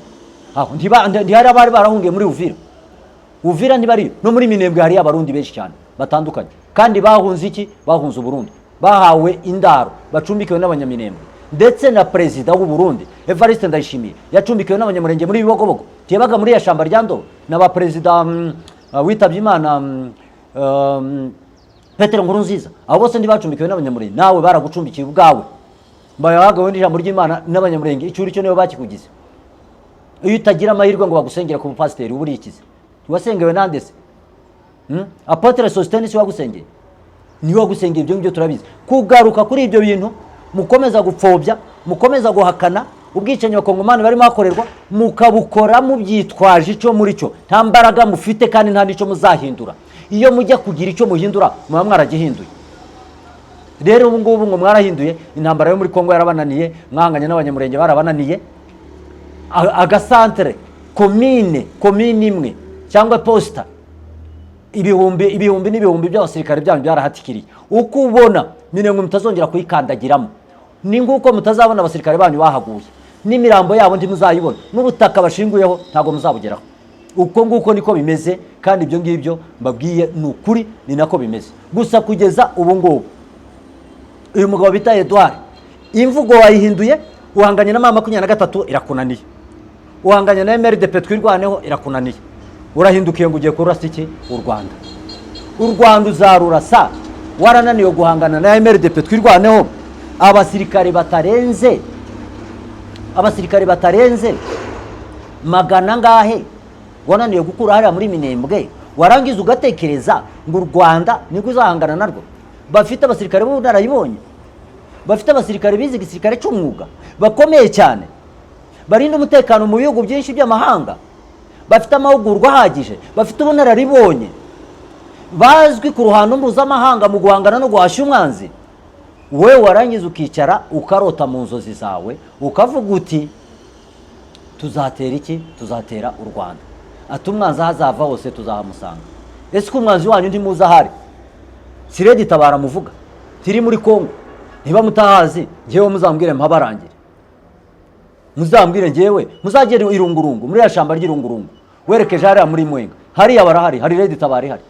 Aho ntihari abari barahungiye muri Uvira? Uvira ntibariyo? No muri Minembwe hariyo Abarundi benshi cyane batandukanye. Kandi bahunze iki? Bahunze Uburundi, bahawe indaro, bacumbikiwe n'Abanyaminembwe. Ndetse na perezida w'u Burundi Evariste Ndayishimiye yacumbikiwe n'Abanyamurenge muri Bibogobogo. Tiyabaga muri ya shamba rya Ndobo na ba perezida witabye Imana, Petero Nkurunziza. Abo bose ntibacumbikiwe n'Abanyamurenge? Nawe baragucumbikiye ubwawe, mbayahagawe n'ijambo ry'Imana n'Abanyamurenge. Icyo uri cyo nibo bakikugize. Iyo utagira amahirwe ngo bagusengera ku bupasiteri, uba urikize. Wasengewe nande se? Apôtre Sosthène si wagusengeye? Niwe wagusengeye, ibyo ngibyo turabizi. Kugaruka kuri ibyo bintu mukomeza gupfobya, mukomeza guhakana ubwicanyi Abakongomani barimo bakorerwa, mukabukora mubyitwaje icyo muri cyo, nta mbaraga mufite kandi nta n'icyo muzahindura. Iyo mujya kugira icyo muhindura, muba mwaragihinduye. Rero ubu ngubu ngo mwarahinduye, intambara yo muri Kongo yarabananiye, mwahanganye n'Abanyamurenge barabananiye. Agasantere, komine imwe cyangwa posita, ibihumbi ibihumbi n'ibihumbi by'abasirikare byanyu byarahatikiriye. Uko ubona Minembwe mutazongera kuyikandagiramo, ni nk'uko mutazabona abasirikare banyu bahaguye, n'imirambo yabo ntimuzayibona, n'ubutaka bashinguyeho ntabwo muzabugeraho. Uko nguko niko bimeze, kandi ibyo ngibyo mbabwiye ni ukuri, ni nako bimeze. Gusa kugeza ubu ngubu uyu mugabo bita Edouard, imvugo wayihinduye. Uhanganye na M23 irakunaniye, uhanganye na MRDP Twirwaneho irakunaniye, urahindukiye ngo ugiye kurasa iki? U Rwanda. U Rwanda uzarurasa warananiwe guhangana na MRDP Twirwaneho, abasirikare batarenze magana angahe wananiwe gukura hariya muri Minembwe, warangiza ugatekereza ngo u Rwanda nibwo uzahangana narwo. Bafite abasirikare b'ubunararibonye, bafite abasirikare bize igisirikare cy'umwuga, bakomeye cyane, barinda umutekano mu bihugu byinshi by'amahanga, bafite amahugurwa ahagije, bafite ubunararibonye, bazwi ku ruhando mpuzamahanga mu guhangana no guhashya umwanzi. Wowe warangiza ukicara ukarota mu nzozi zawe, ukavuga uti: "Tuzatera iki? Tuzatera u Rwanda." Ati: "Umwanzi aho azava hose tuzahamusanga." Ese ko umwanzi wanyu ntimuzi ahari? Si RED Tabara muvuga tiri muri Kongo? Niba mutahazi, ngewe muzambwire mpabarangire. Muzambwire ngewe, muzagere irungurungu, muri ya shamba ry'irungurungu, werekeje hariya muri Mwenga, hariya barahari, hari RED Tabara ihari.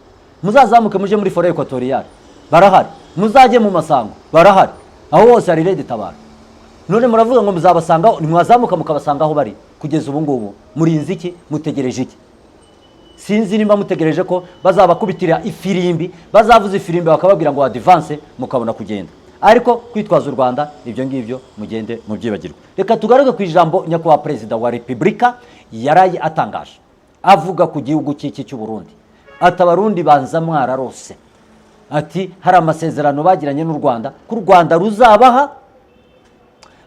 Muzazamuke muje muri forêt équatoriale, barahari. Muzajye mu Masango, barahari. Aho hose hari RED Tabara. None muravuga ngo muzabasangaho, nimwazamuka mukabasanga aho bari. Kugeza ubu ngubu murinze iki? Mutegereje iki? Sinzi nimba mutegereje ko bazabakubitira ifirimbi, bazavuza ifirimbi bakababwira ngo advance, mukabona kugenda. Ariko kwitwaza u Rwanda, ibyo ngibyo mugende mubyibagirwe. Reka tugaruke ku ijambo nyakubahwa Perezida wa Repubulika yaraye atangaje, avuga ku gihugu cy'iki cy'u Burundi. Ati: "Abarundi banza mwararose." Ati: "Hari amasezerano bagiranye n'u Rwanda, ko u Rwanda ruzabaha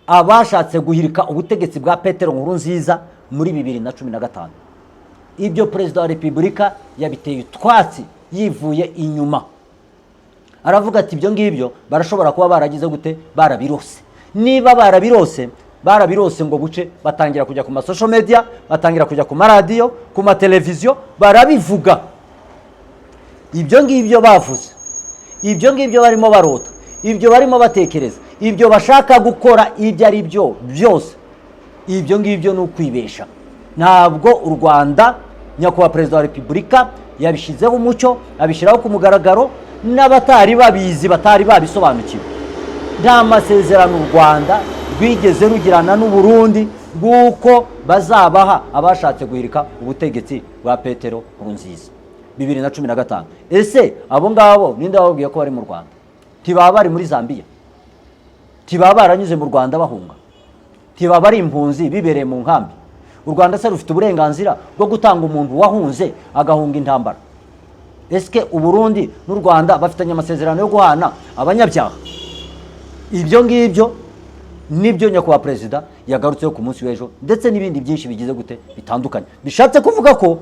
abashatse guhirika ubutegetsi bwa Petero Nkurunziza muri 2015." Ibyo Perezida wa Repubulika yabiteye utwatsi yivuye inyuma, aravuga ati: "Ibyo ngibyo barashobora kuba baragize gute? Barabirose. Niba barabirose, barabirose ngo buce batangira kujya ku ma social media, batangira kujya ku maradiyo, ku mateleviziyo, barabivuga. Ibyo ngibyo bavuze, ibyo ngibyo barimo barota, ibyo barimo batekereza, ibyo bashaka gukora, ibyo ari byo byose, ibyo ngibyo ni ukwibesha. Ntabwo u Rwanda." Nyakubahwa Perezida wa Repubulika yabishyizeho umucyo, abishyiraho ku mugaragaro n'abatari babizi, batari babisobanukiwe. Nta masezerano u Rwanda rwigeze rugirana n'u Burundi bw'uko bazabaha abashatse guhirika ubutegetsi bwa Petero Nkurunziza 2015. Ese abo ngabo ninde wababwiye ko bari mu Rwanda? Ntibaba bari muri Zambia? Ntibaba baranyuze mu Rwanda bahunga? Ntibaba ari impunzi bibereye mu nkambi? U Rwanda se rufite uburenganzira bwo gutanga umuntu wahunze, agahunga intambara? Ese Uburundi n'u Rwanda bafitanye amasezerano yo guhana abanyabyaha? Ibyo ngibyo nibyo nyakubahwa Perezida yagarutseho ku munsi w'ejo, ndetse n'ibindi byinshi bigize gute bitandukanye. Bishatse kuvuga ko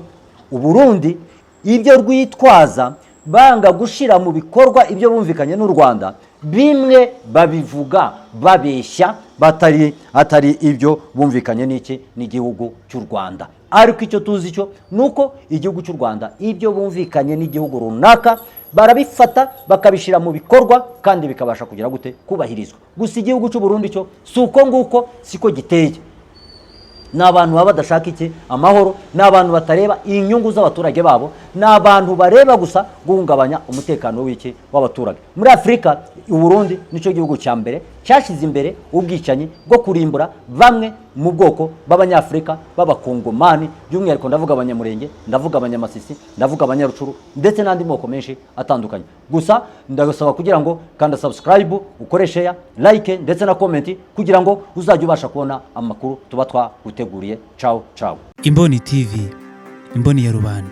Uburundi ibyo rwitwaza banga gushyira mu bikorwa ibyo bumvikanye n'u Rwanda, bimwe babivuga babeshya, batari atari ibyo bumvikanye n'iki n'igihugu cy'u Rwanda. Ariko icyo tuzi cyo ni uko igihugu cy'u Rwanda, ibyo bumvikanye n'igihugu runaka, barabifata bakabishyira mu bikorwa kandi bikabasha kugira gute? Kubahirizwa. Gusa igihugu cy'u Burundi cyo si uko nguko, siko giteye. Ni abantu baba badashaka iki? Amahoro. Ni abantu batareba inyungu z'abaturage babo, ni abantu bareba gusa guhungabanya umutekano w'iki? W'abaturage. Muri Afurika, Uburundi nicyo gihugu cya mbere cyashyize imbere ubwicanyi bwo kurimbura bamwe mu bwoko b'Abanyafurika b'Abakongomani, by'umwihariko ndavuga Abanyamurenge, ndavuga Abanyamasisi, ndavuga Abanyarucuru, ndetse n'andi moko menshi atandukanye. Gusa ndagusaba kugira ngo kanda subscribe, ukore share, like ndetse na comment, kugira ngo uzajye ubasha kubona amakuru tuba twaguteguriye. Ciao ciao. Imboni TV, imboni ya rubanda.